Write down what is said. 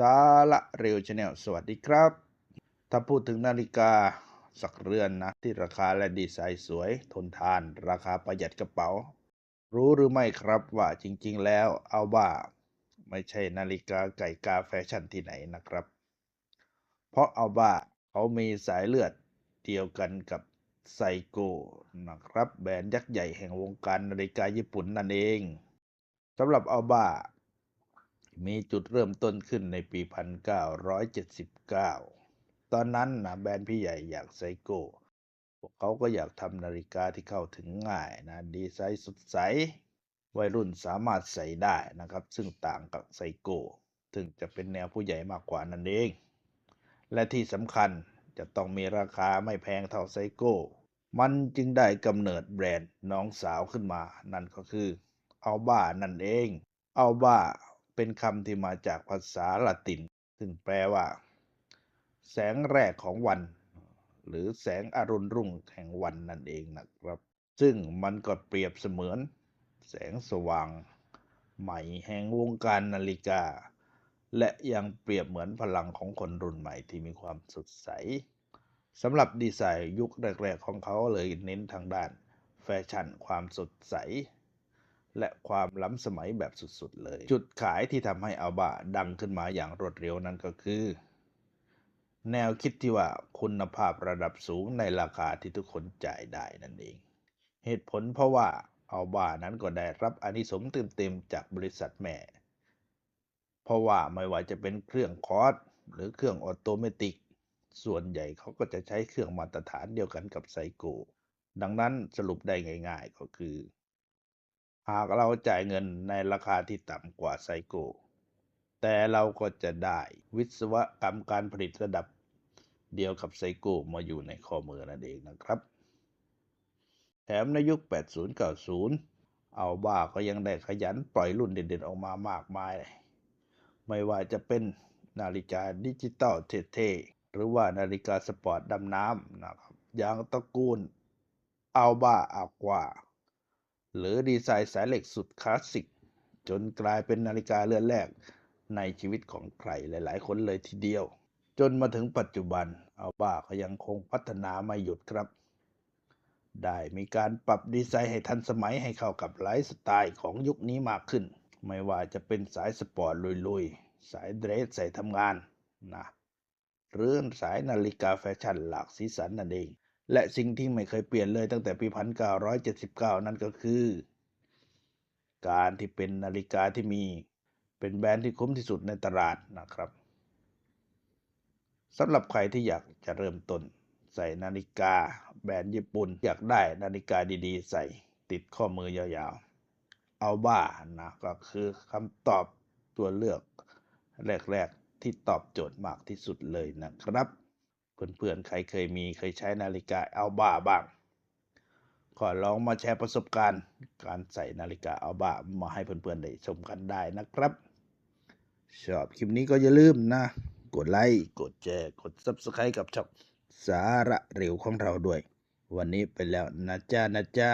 ສາລະເຣວ Channel ສະຫວັດດີຄັບ. ຖ້າພູດເຖິງນາລິກາສັກເຮືອນນະ ທີ່ລາຄາ ແລະ ດີໄຊສວຍ, ທົນທານ, ລາຄາປະຢັດກະເປົາ, ຮູ້ຫຼືໄມ່ຄັບວ່າຈິງໆແລ້ວ Alba ໄມ່ໃຊ່ນາລິກາໄກ່ກາແຟຊັ່ນທີ່ໄຫນນະຄັບ? ເພາະ Alba ເຂົາມີສາຍເລືອດດຽວກັນກັບ Seiko ນະຄັບ, ແບຣນຍັກໃຫຍ່ແຫ່ງວົງການນາລິກາຍີ່ປຸ່ນນັ້ນເອງ. ສຳລັບ Alba ມີຈຸດເລີ່ມຕົ້ນຂຶ້ນໃນປີພັນເກົ້າຮ້ອຍເຈັດສິບເກົ້າ. ຕອນນັ້ນນະ ແບຣນພີ່ໃຫຍ່ຢ່າງ Seiko ພວກເຂົາກໍຢາກທຳນາລິກາທີ່ເຂົ້າເຖິງງ່າຍນະ, ດີໄຊສົດໃສ, ໄວລຸ້ນສາມາດໃສ່ໄດ້ນະຄັບ, ຊຶ່ງຕ່າງກັບ Seiko ຊຶ່ງຈະເປັນແນວຜູ້ໃຫຍ່ມາກກວ່ານັ້ນເອງ ແລະ ທີ່ສຳຄັນຈະຕ້ອງມີລາຄາໄມ່ແພງເທົ່າ Seiko. ມັນຈຶ່ງໄດ້ກຳເນີດແບຣນນ້ອງສາວຂຶ້ນມາ, ນັ້ນກໍຄື Alba ນັ້ນເອງ. Alba ເປັນຄຳທີ່ມາຈາກພາສາລາຕິນ ຊຶ່ງແປວ່າ ແສງແລກຂອງວັນ ຫຼື ແສງອະລຸນຮຸ່ງແຫ່ງວັນນັ້ນເອງນະຄັບ. ຊຶ່ງມັນກໍປຽບສະເໝືອນແສງສະຫວ່າງໃໝ່ແຫ່ງວົງການນາລິກາ ແລະ ຍັງປຽບເໝືອນພະລັງຂອງຄົນລຸ້ນໃໝ່ທີ່ມີຄວາມສົດໃສ. ສຳລັບດີໄຊຍຸກແລກໆຂອງເຂົາເລີຍເນັ້ນທາງດ້ານແຟຊັ່ນ, ຄວາມສົດໃສ ແລະ ຄວາມລ້ຳສະໄໝແບບສຸດໆເລີຍ. ຈຸດຂາຍທີ່ທຳໃຫ້ Alba ດັງຂຶ້ນມາຢ່າງລວດເລັວນັ້ນກໍຄື ແນວຄິດທີ່ວ່າຄຸນນະພາບລະດັບສູງໃນລາຄາທີ່ທຸກຄົນຈ່າຍໄດ້ນັ້ນເອງ. ເຫດຜົນເພາະວ່າ Alba ນັ້ນກໍໄດ້ຮັບອານິສົງເຕັມໆຈາກບໍລິສັດແມ່, ເພາະວ່າໄມ່ວ່າຈະເປັນເຄື່ອງຄອດ ຫຼື ເຄື່ອງອອໂຕເມຕິກ, ສ່ວນໃຫຍ່ເຂົາກໍຈະໃຊ້ເຄື່ອງມາດຕະຖານດຽວກັນກັບ Seiko. ດັ່ງນັ້ນ ສະຫຼຸບໄດ້ງ່າຍໆກໍຄື ຫາກເຮົາຈ່າຍເງິນໃນລາຄາທີ່ຕ່ຳກວ່າ Seiko, ແຕ່ເຮົາກໍຈະໄດ້ວິສະວະກຳການຜະລິດລະດັບດຽວກັບ Seiko ມາຢູ່ໃນຂໍ້ມືນັ້ນເອງນະຄັບ. ແຖມໃນຍຸກແປດສູນເກົ້າສູນ Alba ກໍຍັງໄດ້ຂະຫຍັນປ່ອຍລຸ້ນເດັ່ນໆອອກມາມາກມາຍ, ໄມ່ວ່າຈະເປັນນາລິກາດິຈິຕອນເທ່ໆ ຫຼືວ່ານາລິກາສະປອດດຳນ້ຳນະຄັບ, ຢ່າງຕະກູນ Alba Aqua ຫຼື ດີໄຊສາຍເຫຼັກສຸດຄລາສສິກ, ຈົນກາຍເປັນນາລິກາເຮືອນແລກໃນຊີວິດຂອງໃຜຫຼາຍໆຄົນເລີຍທີດຽວ. ຈົນມາເຖິງປັດຈຸບັນ Alba ກໍຍັງຄົງພັດທະນາໄມ່ຢຸດຄັບ, ໄດ້ມີການປັບດີໄຊໃຫ້ທັນສະໄໝໃຫ້ເຂົ້າກັບໄລຟ໌ສະໄຕຂອງຍຸກນີ້ມາກຂຶ້ນ, ໄມ່ວ່າຈະເປັນສາຍສະປອດລຸຍໆ, ສາຍເດຣສໃສ່ທຳງານນະ, ຫຼື ສາຍນາລິກາແຟຊັ່ນຫຼາກສີສັນນັ້ນເອງ. ແລະ ສິ່ງທີ່ໄມ່ເຄີຍປ່ຽນເລີຍຕັ້ງແຕ່ປີພັນເກົ້າຮ້ອຍເຈັດສິບເກົ້ານັ້ນກໍຄື ການທີ່ເປັນນາລິກາທີ່ມີ ເປັນແບຣນທີ່ຄຸ້ມທີ່ສຸດໃນຕະຫຼາດນະຄັບ. ສຳລັບໃຜທີ່ຢາກຈະເລີ່ມຕົ້ນໃສ່ນາລິກາແບຣນຍີ່ປຸ່ນ, ຢາກໄດ້ນາລິກາດີໆໃສ່ຕິດຂໍ້ມືຍາວໆ, Alba ນະ ກໍຄືຄຳຕອບຕົວເລືອກແລກໆທີ່ຕອບໂຈດມາກທີ່ສຸດເລີຍນະຄັບ. ເພື່ອນໆໃຜເຄີຍມີ, ເຄີຍໃຊ້ນາລິກາ Alba ບ້າງ? ກໍລອງມາແຊປະສົບການການໃຊ້ນາລິກາ Alba ມາໃຫ້ເພື່ອນໆໄດ້ຊົມກັນໄດ້ນະຄັບ. ຊອບຄລິບນີ້ກໍຢ່າລືມນະ ກົດໄລ, ກົດແຊ, ກົດ Subscribe ກັບຊ່ອງສາລະເຣວຂອງເຮົາດ້ວຍ. ວັນນີ້ໄປແລ້ວນະຈ້າ, ນະຈ້າ.